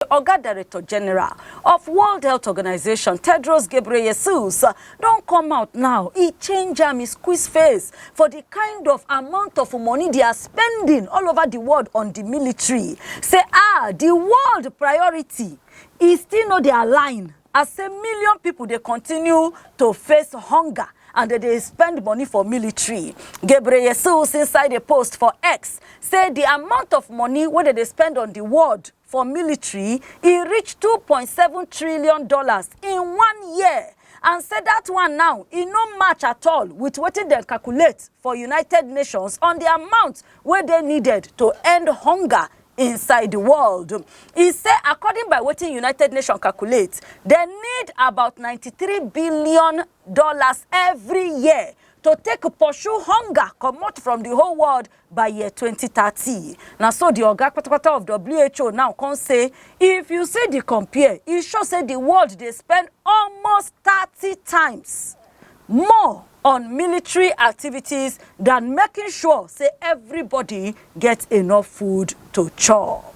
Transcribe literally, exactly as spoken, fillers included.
Oga Director General of World Health Organization, Tedros Ghebreyesus, uh, don come out now. He change am, he squeeze face for the kind of amount of money they are spending all over the world on the military. Say, ah, the world priority is still no dey align, as say million people dey continue to face hunger and they dey spend money for military. Ghebreyesus, inside a post for X, say the amount of money wey they dey spend on the world for military, e reach two point seven trillion dollars in one year, and say that one now e no match at all with wetin dem calculate for United Nations on the amount wey dey needed to end hunger inside the world. E say, according by wetin United Nations calculate, dem need about ninety-three billion dollars every year to take pursue hunger comot from the whole world by year twenty thirty. Na so the oga patapata of W H O now come say, if you see the compare, e show say the world dey spend almost thirty times more on military activities than making sure say everybody get enough food to chop.